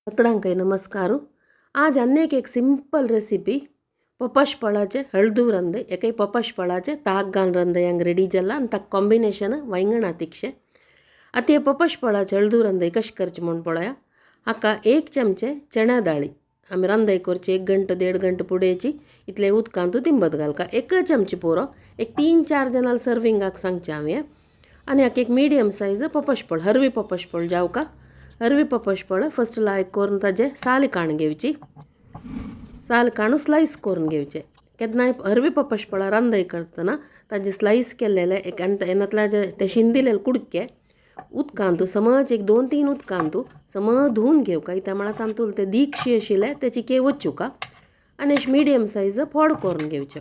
सगळ्यांकय नमस्कार. आज आनी एक सिंपल रेसिपी पपशपळाचे हळदूव रंदय एकय पपशपळाचे ताक घालून रंदय हांगा रेडी जाला आनी ताका कॉम्बिनेशन वांयगणा तिखशें. आतां हे पपशपळाचे हळदूव रंदय कशें करचें म्हूण पळोवया. हाका 1 चमचे चण्या दाळी आमी रंदय करची 1 घंटो 1.5 घंटो पुडेची इतले उदकांतू तिंबत घालका 1 चमचे पुरो एक 3-4 जाणां सर्विंगाक सांगचें हांवें. आनी हाका एक मिडियम सायज पपशपळ हरवी पपशपळ जावका हरवी पपशपळ फस्ट लायक करून ताजे साल काण घेवची, साल काणू स्लायस करून घेवचे. केन्नाय हरवी पपशपळां रांदय करतना ताजे स्लायस केल्लेले एक आनी येनातल्या जे ते शिंदिलेले कुडके उदकांतू समज एक 2-3 उदकांतू समज धुवन घेवका. त्या म्हळ्यार तातूंत ते दीखशी आशिल्ले तेची के वचुका आनी अशें मिडियम सायज फोड करून घेवचे.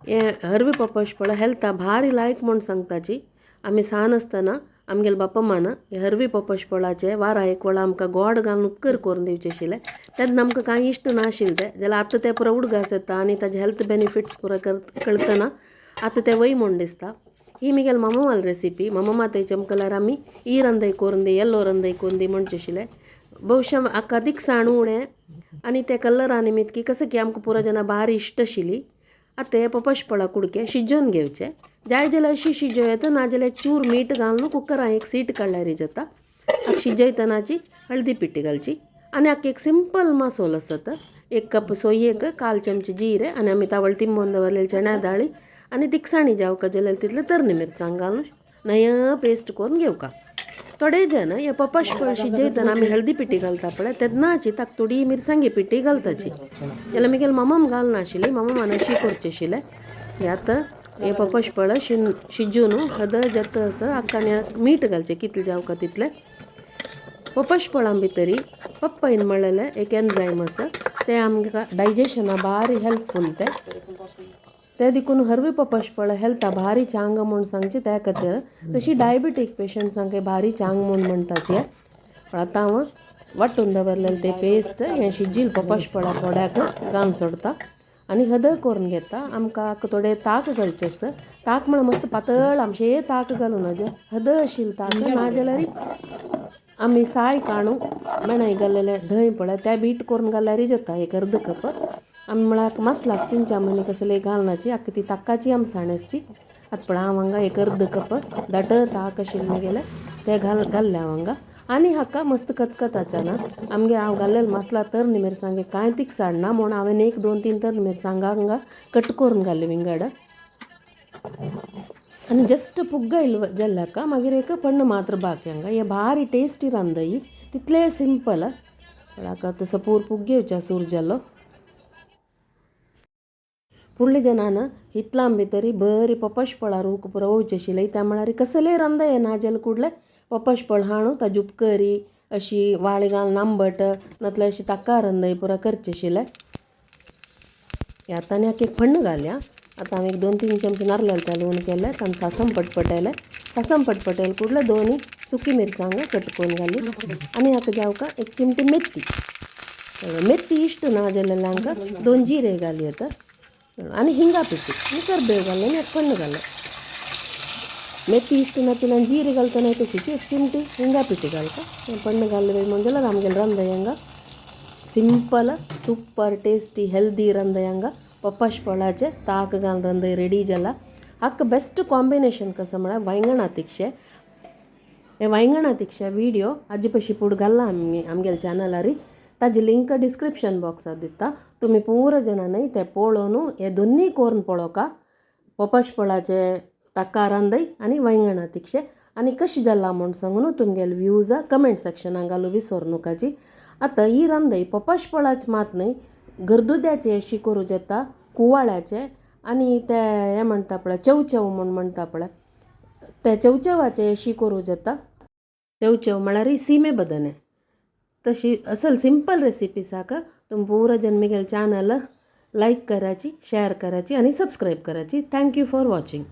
हे हरवी पपशपळ हेल्था भारी लायक म्हूण सांगताची. आमी सान आसतना आमगेले बापा मान हे हरवी पपशपळाचे वारा एक वेळा आमकां गोड घालून उपकर करून दिवचे आशिल्ले. तेन्ना आमकां कांय इश्ट नाशिल्ले ते जाल्यार आतां ते पुरो उडगास येता आनी ताजे हेल्थ बेनिफिट्स पुरो कळतना आतां ते वय म्हूण दिसता. ही मिगेल मामामाल रेसिपी. मामा मातयचे आमकां आमी ही रंदय करून दी येल्लो रंदय करून दी म्हणचे आशिल्ले. बहुशा हाका तिखसाण उणें आनी ते कलरा निमित्त की कसं की आमकां पुरो जेन्ना भारी इश्ट आशिल्ली. आतां हे पपशपळा कुडके शिजोवन घेवचे. जाय जाल्यार अशी शिजोवं येता, नाजाल्यार चूर मीठ घालून कुकरान एक सीट काडल्यार जाता. शिजयतनाची हळदी पिठी घालची आनी हाका एक सिंपल मसोल आसता. 1 कप सोयेक 1/4 चमचे जिरे आनी आमी तावळ तिंबोवन दवरलेली चण्या दाळी आनी तिखसाणी जावका जाल्यार तितले तरणी मिरसांग घालून नया पेस्ट करून घेवका. थोडे जण हे पपशपळ शिजयतना आमी हळदी पिठी घालता पळय तेन्नाची ताका थोडी मिरसांगी पिठी घालताची. जाल्यार मिगेल मामाम घालनाशिल्ली, मामामान अशी करची आशिल्लें. हे आतां हे पपशपळ शिजून हदळ जाता असो हाका आनी मीठ घालचें कितलें जावका तितलें. पपशपळां भितरी पप्पैन म्हणलेलें एक एन्झायम आसा तें आमकां डायजेशना भारी हेल्पफूल तें ते देखून हरवी पपशपळ हेल्था भारी चांग म्हूण सांगचे त्या खातीर. तशी डायबिटीक पेशंट्सांक भारी चांग म्हूण म्हणटाचे. पण आतां हांव वांटून दवरलेलें ते पेस्ट हें शिजील पपशपळा थोड्याक घालून सोडता आनी हदळ करून घेता. आमकां थोडे ताक घालचें आसा. ताक म्हळ्यार मस्त पातळ आमचें ताक घालूं नजो हदळ आशिल्लें ताक, नाजाल्यार आमी साय काणू मेणाय घाल्लेलें धंय पळय तें बीट करून घाल्यार जाता एक अर्द कप. आमी म्हळ्यार मसलाक चिंचा मनी कसले घालनाची आख्खी ती ताकाची आमसाण आसची. आतां पळय हांव हांगा एक अर्द कप दाट ताक आशिल्लें म्हगेलें तें घाल्लें हांव हांगा आनी हाका मस्त खतखताच्या ना आमगे हांव घाल्लेले मसला तरणी मिरसांगे कांय तिखसाण ना म्हूण हांवें 1 2 3 तरणी मिरसांगां हांगा कट करून घाल्ली विंगड आनी जस्ट पुग्गयल जाल्ल्याका मागीर एक पण्ण मात्र बाकी हांगा. हे भारी टेस्टी रांदय तितलें सिंपल. हाका तसो पूर पुग घेवच्या सूर जालो. फुडल्या जनान हितलां भितरी बरी पपशपळा रूख पुरो वचचे आशिल्ले. त्या म्हळ्यार कसलेय रांदय नाजाल्यार कुडले पपशपळ हाणू ताजी उपकरी अशी वाळी घालून आंबट नातल्यार अशी ताका रंदय पुरो करचे आशिल्ले. आतां आनी एक फण्ण घालया. आतां हांवें एक 2-3 चमचे नारयल तेल उण केलें तांकां सासम पटपटयलें. सासम पटपटयलें कुडले 2 सुकी मिरसांग कट करून घाली आनी हाका जावका 1 चिमटी मेथी. मेथी इश्ट ना जाल्यार हांकां 2 जिरे घाली आतां आनी हिंगा पिठी आनी करबेव घालें आनी एक फण्ण घालें. मेथी इश्ट नातिल्यान जिरे घालतना तशीच 1 चिमटी हिंगा पिठी घालता. फण्ण घालले म्हण जाल्यार आमगेलें रांदय हांगा सिंपल सुपर टेस्टी हेल्दी रांदय हांगा पपशपळाचे ताक घालून रांदय रेडी जाला. हाका बेस्ट कॉम्बिनेशन कसो म्हळ्यार वांयगणा तिखशें. हे वांयगणा तिखशे विडियो आजी पशी पूड घाल्ला आमी आमगेले चॅनलारी. ताजी लिंक डिस्क्रिप्शन बॉक्सात दिता. तुमी पुरो जाणां न्हय ते पळोवन हे दोनूय करून पळोवका. पपशपळाचे ताका रांदय आनी वांयगणा तिखशें आनी कशें जाला म्हूण सांगून तुमगेले व्यूज कमेंट सेक्शनाक घालूं विसर नुकाची. आतां ही रांदय पपशपळाचे मात न्हय गर्दुद्याचे अशी करूं जाता, कुवाळ्याचे आनी ते हें म्हणटा पळय चवचव म्हूण म्हणटा पळय ते चवचवाचे अशी करूं जाता. चवचव म्हळ्यार सिमे बदने. तशी असल सिंपल रेसिपी साक तुमी पुरो जन म्हगेलें चॅनल लायक कराची, शेअर कराची आनी सबस्क्रायब कराची. Thank you for watching.